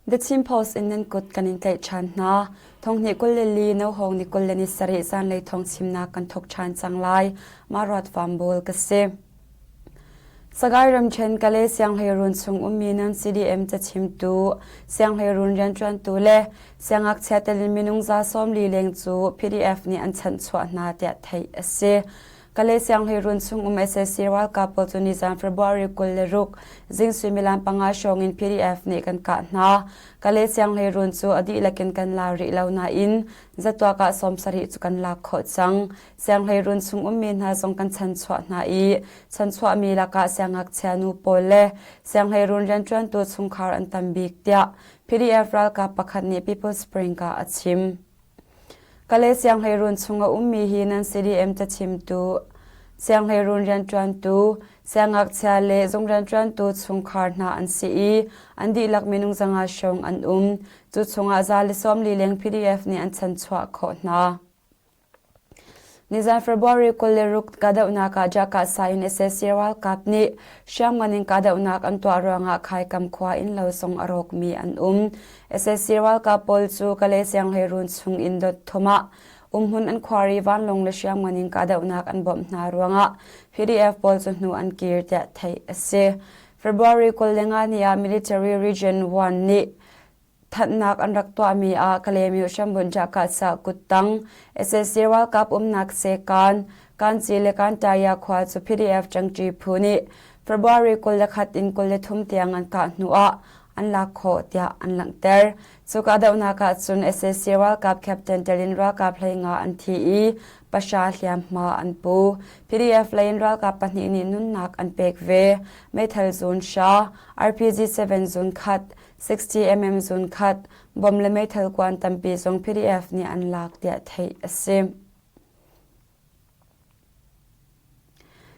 The Chin Post in nan kut kan in tlaih ṭhan hna. Thonghnih 24 nohawng ni 27 zanlei thawng chimnak kan thawk ṭhan cang lai. Mah ruat Fambawl ka si. Sagaing ramṭhen Kalay sianghleiruun chung ummi nan CDM cachimtu, sianghleiruun rianṭuantu le siangngakchia tel in minung 40 leng cu PDF nih an chanhchuah hna tiah theih a si. Kalay sianghleiruun chung um sac ralkap pawl cu nizan February 26 zing suimilam panga hrawng in PDF nih kan kah hna. Kalay sianghleiruun cu a dihlak in kan la rih lo nain zatuak ah 70 cu kan lak khawh cang. Sianghleiruun chung ummi hna zong kan chanchuah hna i chanchuahmi lakah siangngakchia nu pawl le sianghleiruun rianṭuantu chungkhar an tam bik tiah PDF ralkap pakhat nih People's Spring ah a chim. Kalay sianghleiruun chung a ummi hi nan CDM cachimtu, sianghleiruun rianṭuantu, siangngakchia le zung rianṭuantu chungkhar hna an si i an dihlak minung 500 hrawng an um. Cu chungah 140 leng PDF nih an chanchuah khawh hna. Nizan February 26 kahdohnak ah Jakah in sac ralkap nih hriamngan in kahdohnak an tuah ruangah Khaikam khua innlo zong a rawkmi an um. Sac ralkap pawl cu Kalay sianghleiruun chung in dot thum ah umhmun an khuar i vanlawng le hriamngan in kahdohnak an bawmh hna ruangah PDF pawl cu hnu an kir tiah theih a si. February 25 ni ah Military Region 1 nih Thanhnak an rak tuahmi ah Kalaymyo hrambunh Jakah kuttang sac ralkap umnak Sekan, Kanci le Kantaya khua cu PDF ṭangṭi phu nih February 21 in 23 tiang an kah hnu ah an lak khawh tiah an langhter. Cu kahdohnak ah cun sac ralkap captain tel in ralkap 15 an thi i pahra hliamhma an pu. PDF lei in ralkap pahnih nih nunnak an pek ve. Meithal zun hra, RPG-7 zun khat, 60 mm zun khat, bom le meithal kuan tampi zong PDF nih an lak tiah theih a si.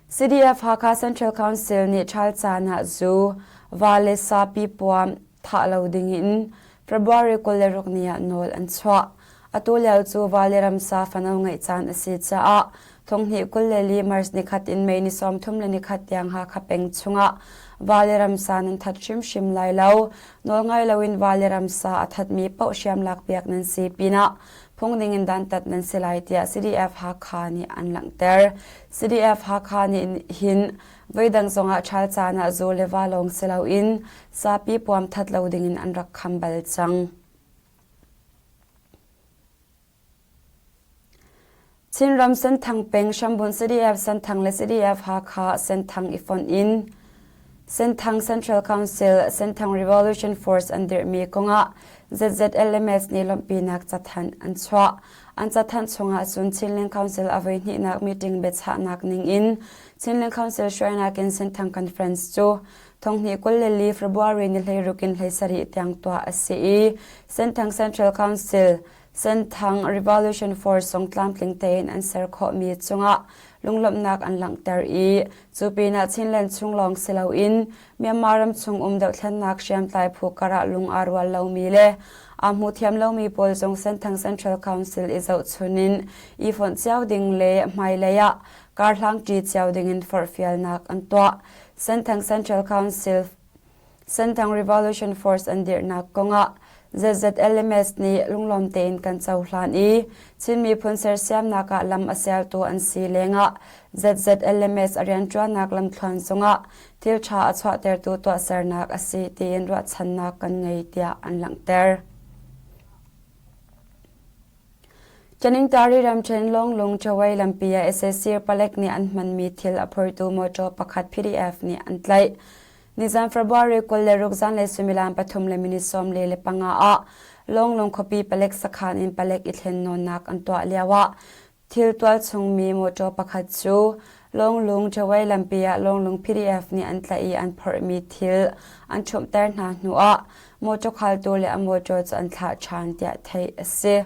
CDF Hakha Central Council nih ṭhal caan ah zu, va le sapi puam thah lo ding in February 26 ni ah nawl an chuah. Atu lio cu va le ramsa fano ngeih caan a si caah Thonghnih 24 March nikhat in May ni 31 tiang Hakha peng chungah va le ramsa nan that hrimhrim lai lo. Nawlngai loin va le ramsa a thatmi paoh hriam lakpiak nan si pinah phung ningin dantat nan si lai tiah CDF Hakha nih an langhter. CDF Hakha nih hin voidang zongah ṭhal caan ah zu le va lawng si loin zapi puam that lo dingin an rak kham bal cang. Chinram Senthang peng Hrambun CDF Senthang le CDF Hakha Senthang i fonh in Senthang Central Council Senthang Revolution Force an dirhmi kongah ZZLMS nih lawmhpinak cathanh an chuah. An cathanh chungah cun Chinland Council a voihnihnak meeting biachahnak ningin Chinland Council hruainak in Senthang Conference cu thonghnih 24 February ni 16 in 17 tiang tuah a si i Senthang Central Council Senthang Revolution Force zong tlamtling tein an ser khawhmi cungah lunglawmhnak an langhter i cu pinah Chinland chung lawng si loin Myanmar ram chung um dohthlennak hriamtlai phu karah lung aa rual lomi le aa hmu thiam lomi pawl zong Senthang Central Council i zohchun in i fonh cio ding le hmailei ah karhlang ṭi cio dingin forhfialnak an tuah. Senthang Central Council Senthang Revolution Force an dirhnak kongah ZZLMS nih lunglawm tein kan cohlan i Chin miphun sersiamnak ah lam a sialtu an si lengah ZZLMS a rianṭuannak lamthluan zongah thil ṭha a chuahtertu tuahsernak a si tiin ruahchannak kan ngei tiah an langhter. Caningtari ramṭhen Lawnglung Chawei lampi ah sac palek nih an hmanmi thil a phortu mawṭaw pakhat PDF nih an tlaih. Nizan February 26 zanlei suimilam pathum le minute 45 ah Lawnglung khuapi palek sakhan in palek i thlennawnnak an tuah lioah Thil tualchungmi mawṭaw pakhat cu Lawnglung Chawei lampi ah Lawnglung PDF nih an tlaih i an phorhmi thil an ṭhumhter hna hnuah mawṭaw khaltu le a mawṭaw cu an thlah ṭhan tiah theih a si.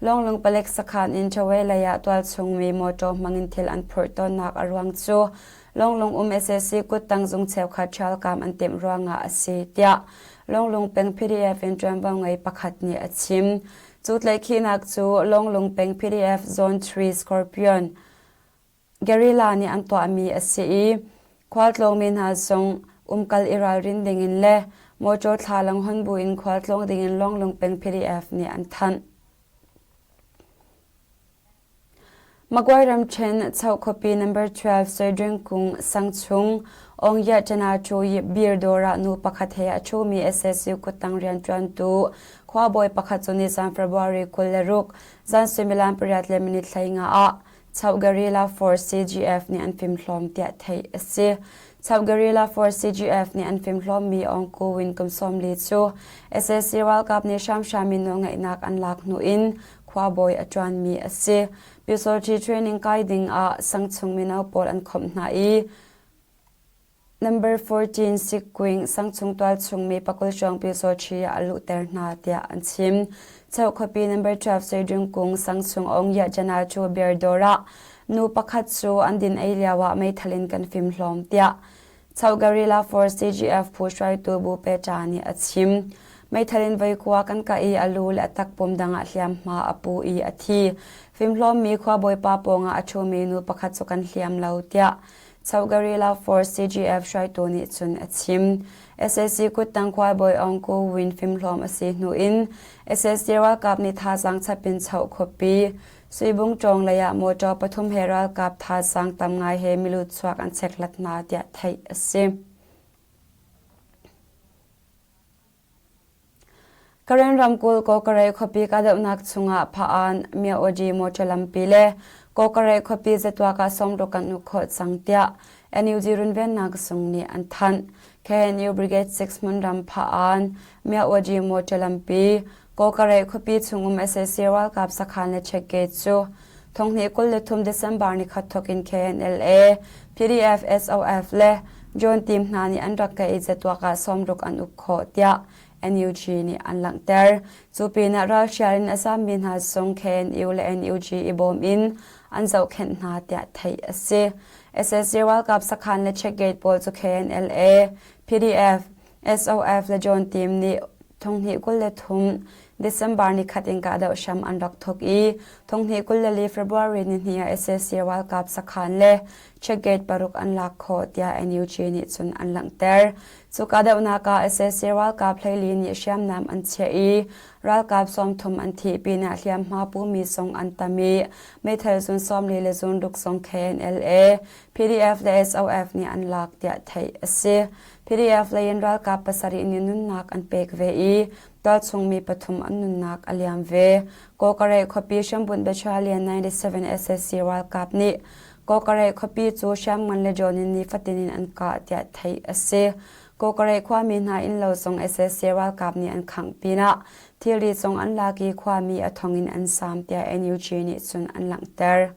Lawnglung palek sakhan in Chawei lei ah tualchungmi mawṭaw hmangin thil an phurh tawnnak a ruang cu Lawnglung um sac kuttang zung cheukhat ṭhialkaam an timh ruangah a si tiah Lawnglung peng PDF in ṭuanvo ngei pakhat nih a chim. Cu tlaihkhihnak cu Lawnglung peng PDF Zone 3 Scorpion Guerrilla nih an tuahmi a si i khualtlawngmi hna zong umkal i ralrin dingin le Mawṭaw thlalang hon buin khualtlawng dingin Lawnglung peng PDF nih an thanh. Magway ramṭhen Choh khuapi number 12 Soidring kung sang chung Ongya Chana cu beer dawr ah nu pakhat he a ṭhumi SSU kuttang rianṭuantu khuabawi pakhat cu nizan February 26 zan suimilam pariat le minute 15 ah Choh Guerrilla Force CGF nih an fimhlawm tiah theih a si. Choh Guerrilla Force CGF nih an fimhlawmmi Aung Ku Win kum 40 cu sac ralkap nih hramhram in nawlngeihnak an lak hnu in khuabawi a ṭuanmi a si. Pyusawṭhi training kai ding ah sangchung mino pawl an khawmh hna i Number 14 Sikkuing sangchung tualchung mi pakul hrawng pyusawṭhi ah a luhter hna tiah an chim. Cheu khuapi number 12 Seidung kung sangchung Ongya Jana cu beer dawr ah nu pakhat cu an din ei lio ah meithal in kan fimhlawm tiah Chau Guerrilla Force CGF phu hruaitu Bu Pe Ṭa nih a chim. Meithal in voikua kan kah i a lu le a takpum dang ah hliamhma a pu i a thi. Fimhlawmmi khuabawipa pawngah a ṭhumi nu pakhat cu kan hliam lo tiah Chau Guerrilla Force CGF hruaitu nih cun a chim. Sac kuttang khuabawi Aung Ku Win fimhlawm a si hnu in sac ralkap nih thazaang chap in Chau khuapi Suibung ṭawng lei ah motor pathum he ralkap thazaang tam ngai he milu chuak an chekhlat hna tiah theih a si. Karen ramkulh Kawkarei khuapi kahdohnak chungah Pha-an Myaoji motor lampi le Kawkarei khuapi zatuak ah sawmruk kan uk khawh cang tiah NUG runvennak zung nih an thanh. KNU Brigade 6 hmunram Pha-an Myaoji motor lampi Kawkareh khuapi chungum sac ralkap sakhan le check gate cu thonghnih 23 December ni khat thawk in KNLA, PDF, SOF le John team hna nih an rak kah i zatuak ah sawmruk an uk khawh tiah NUG nih an langhter. Cu pinah ralhrial in a zammi hna zong KNU le NUG i bawm in an zohkhenh hna tiah theih a si. Sac ralkap sakhan le check gate pawl cu KNLA, PDF, SOF le John team nih thonghnih 23 December ni khat in kahdoh hram an rak thawk i thonghnih 24 February ni hnih ah sac ralkap sakhan le checkgate paruk an lak khawh tiah NUG nih cun an langhter. Cu kahdohnak ah sac ralkap 14 nih hriamnam an chiah i ralkap 30 an thih pinah hliamhma pumi zong an tam i meithal zun 40 le zun ruk zong KNLA, PDF le SOF nih an lak tiah theih a si. PDF lei in ralkap pasarih nih nunnak an pek ve i tualchung mi pathum an nunnak a liam ve. Kawkareh khuapi hrambunh Battalion 97 SSC ralkap nih Kawkareh khuapi cu hriamngan le drone in nifatin in an kah tiah theih a si. Kawkareh khuami hna innlo zong SSC ralkap nih an khangh pinah thilri zong an lak i khuami a thong in an saam tiah NUG nih cun an langhter.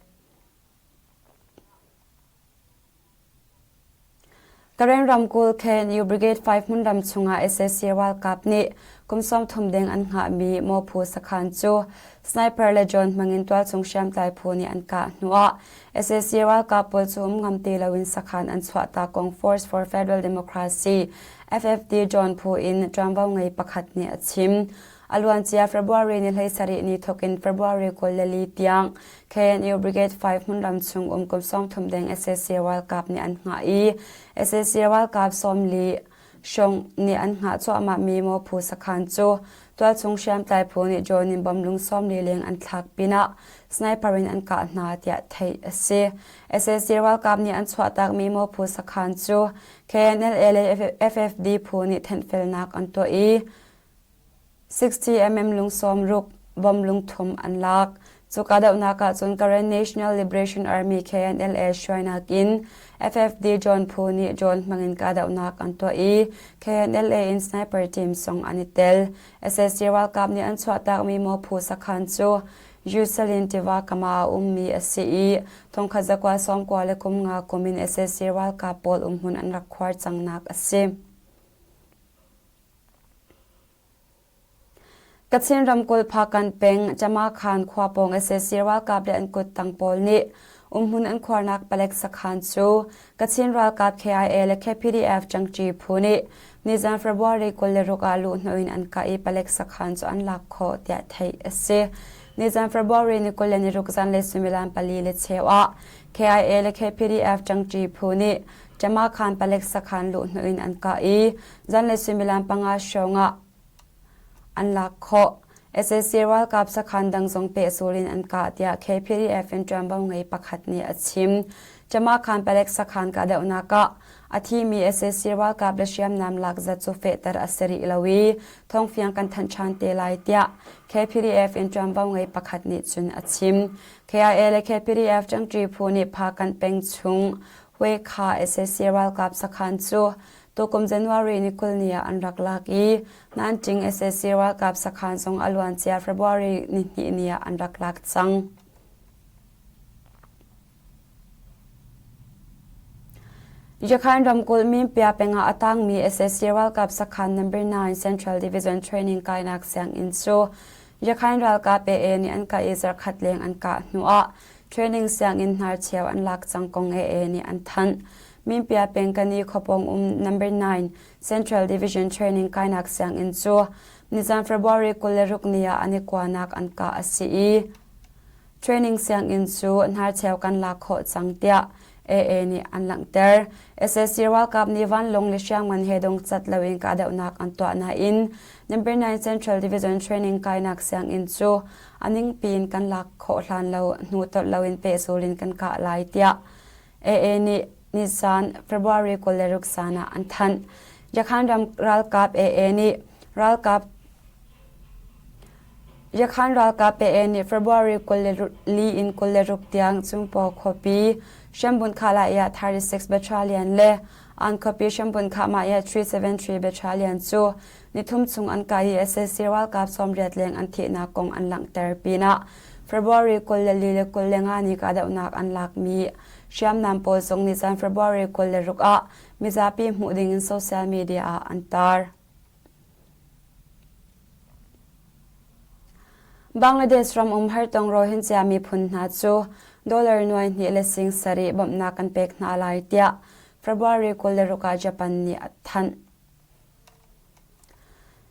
Karen ramkulh KNU Brigade 5 hmunram chungah sac ralkap nih kum 30 deng an hngahmi Mawphu sakhan cu sniper le drone hmangin tualchung hriamtlai phu nih an kah hnuah sac ralkap pawl cu um ngam ti loin sakhan an chuahtak kong Force for Federal Democracy FFD drone phu in ṭuanvo ngei pakhat nih a chim. A luancia February ni 17 ni thawkin February 24 tiang KNU Brigade 5 hmunram chung um kum 30 deng sac ralkap nih an hngah i sac ralkap 40 hrawng nih an hngah cuahmahmi Mawphu sakhan cu tualchung hriamtlai phu nih drone in bom lung 40 leng an thlak pinah sniper in an kah hna tiah theih a si. Sac ralkap nih an chuahtakmi Mawphu sakhan cu KNLA le FFD phu nih thenhfelnak an tuah i 60 mm lung sawmruk bom lungthum an lak. Cu kahdohnak ahcun Karen National Liberation Army KNLA hruainak in FFD drone phu nih drone hmangin kahdohnak an tuah i KNLA in sniper team zong an i tel. Sac ralkap nih an chuahtakmi Mawphu sakhan cu Yusalin tiva kam ah a ummi a si i thongkhat zakua sawmkua le kum nga kum in sac ralkap pawl umhmun an rak khuar cangnak a si. Kachin ramkulh Phakan peng Chamakhan khua pawng sac ralkap le an kuttang pawl nih umhmun an khuarnak palek sakhan cu Kachin ralkap KIA le KPDF ṭangṭi phu nih nizan February 26 ah luhhnawh in an kah i palek sakhan cu an lak khawh tiah theih a si. Nizan February ni 26 zanlei suimilam pali le cheu ah KIA le KPDF ṭangṭi phu nih. Ṭamakhan palek sakhan luhhnawh in an kah i zanlei suimilam panga hrawng ah an lak khawh. Sac ralkap sakhan dang zong pehzul in an kah tiah KPDF in ṭuanvo ngei pakhat nih a chim. Ṭamakhan palek sakhan kahdohnak ah a thimi sac ralkap le hriamnam lak zat cu fehter a si rih lo i thawngfiang kan thanh ṭhan te lai tiah KPDF in ṭuanvo ngei pakhat nih cun a chim. KIA le KPDF ṭangṭi phu nih Phakanh peng chung Huekha sac ralkap sakhan cu tukum January ni 20 ni ah an rak lak i Nanjing sac ralkap sakhan zong a luancia February ni hnih ni ah an rak lak cang. Yakhain ramkulh Minpia peng ah a tangmi sac ralkap sakhan number 9 Central Division Training kainak sianginn cu Yakhain ralkap AA nih an kah i zarkhat leng an kah hnuah training sianginn hnarcheu an lak cang kong AA nih an thanh. Minpia peng Kani khuapawng um number 9 Central Division Training kainak sianginn cu nizan February 26 ni ah an i kuanak an kah a si i Training sianginn cu hnarcheu kan lak khawh cang tiah AA nih an langhter. Sac ralkap nih vanlawng le hriamngan he dongcat loin kahdohnak an tuah nain Number 9 Central Division training kainak sianginn cu a ningpi in kan lak khawh hlan lo hnu tolh loin pehzul in kan kah lai tiah AA nih nizan February 26 zan ah an thanh. Yakhan ram ralkap AA nih ralkap Yakhan ralkap AA nih February 24 in 26 tiang Chungpaw khuapi Hrembun Khalaya 36 Battalion le An khuapi Hrembun Khahmaya 373 Battalion cu nithum chung an kai i sac ralkap 80 leng an thihnak kong an langhter pinah February 24 le 25 ni kahdohnak an lakmi hriamnam pawl zong nizan February 26 ah mizapi hmuh ding in social media ah an tar. Bangladesh ram um hartong Rohingya miphun hna cu dollar nuai hnih le sing sarih bawmhnak kan pek hna lai tiah February 26 ah Japan nih a thanh.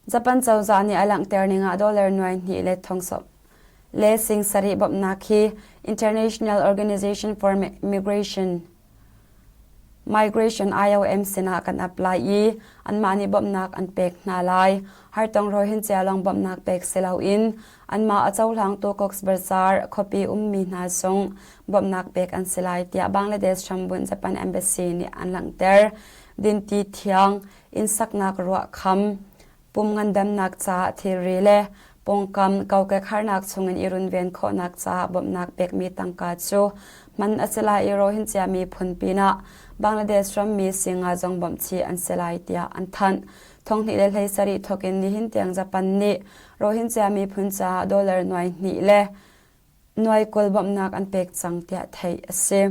Japan cozah nih a langhter ning ah dollar nuai hnih le thong sawm le sing sarih bawmhnak hi International Organization for Migration Migration IOM sinah kan ap lai i anmah nih bawmhnak an pek hna lai. Hartong Rohingya lawng bawmhnak pek si loin anmah a cohlangtu Cox's Bazar khuapi ummi hna zong bawmhnak pek an si lai tiah Bangladesh hrambunh Japan Embassy nih an langhter. Dinti thiang, inn saknak ruahkham, pum ngandamnak caah thilri le pawngkam kokek harnak chungin i runven khawhnak caah bawmhnak pekmi tangka cu hman a si lai i Rohingya miphun pinah Bangladesh rammi singa zong bawmh chih an si lai tiah an thanh. Thonghnih le 17 thawkin nihin tiang Japan nih Rohingya miphun caah dollar nuai hnih le nuai 20 bawmhnak an pek cang tiah theih a si.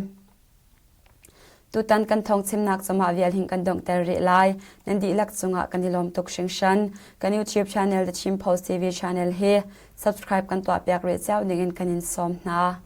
Tutan kan thawngchimnak cungah vial hin kan donghter rih lai. Nan dihlak cungah kan i lawm tuk hringhran. Kan YouTube channel The Chin Post TV channel hi subscribe kan tuahpiak rih cio dingin kan in sawm hna.